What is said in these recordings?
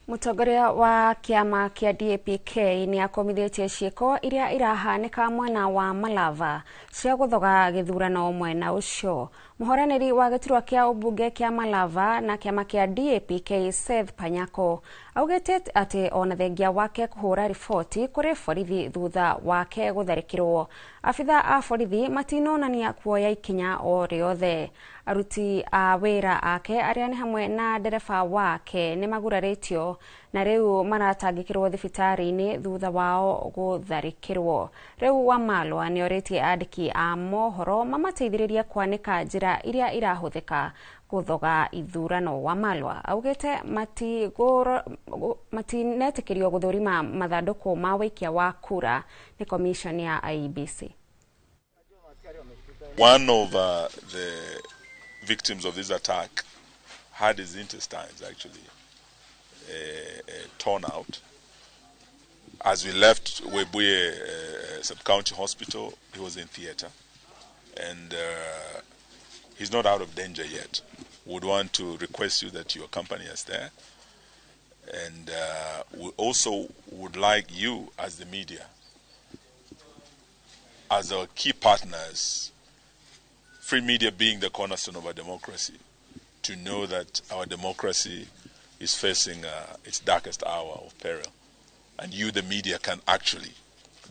Mũtongoria wa kĩama kĩa DAP-K ni akomithitie ciĩko iria irahanĩka mwena wa Malava cia gũthoga gĩthurano mwena ũcio. Mũhoranĩri wa gĩturwa kĩa ũmbunge kĩa Malava na kĩama kĩa DAP-K Seth Panyako augĩte atĩ ona thengia wake kũhũra riboti kũrĩ borithi thutha wake gũtharĩkĩrwo. Abitha a borithi matinonania kuoya ikinya o rĩothe. Aruti a wĩra ake arĩa nĩ hamwe na ndereba wake nĩ magurarĩtio na rĩu maratangĩkĩrwo thibitarĩ-inĩ thutha wao gũtharĩkĩrwo. Rĩu Wamalwa nĩ orĩtie andĩki a mohoro mamateithĩrĩrie kwanĩka njĩra iria irahũthĩka gũthoga ithurano. Wamalwa augĩte matinetĩkĩrio gũthũrima mathandũkũ ma wĩikia wa kura nĩ commission ya IEBC. One of the victims of this attack had his intestines actually torn out. As we left Webuye Sub-County Hospital, he was in theater, and he's not out of danger yet. Would want to request you that you accompany us there, and we also would like you as the media, as our key partners, free media being the cornerstone of our democracy, to know that our democracy is facing its darkest hour of peril. And you, the media, can actually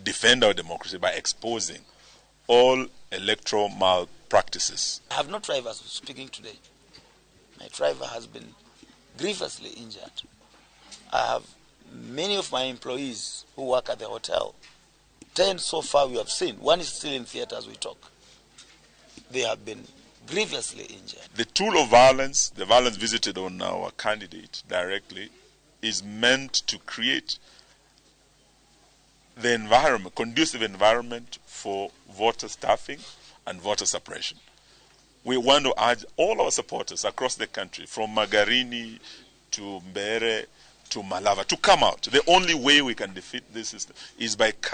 defend our democracy by exposing all electoral malpractices. I have no driver speaking today. My driver has been grievously injured. I have many of my employees who work at the hotel. 10 so far we have seen. One is still in theater as we talk. They have been grievously injured. The tool of violence, the violence visited on our candidate directly, is meant to create the environment, conducive environment for voter staffing and voter suppression. We want to urge all our supporters across the country, from Magarini to Mbere to Malava, to come out. The only way we can defeat this system is by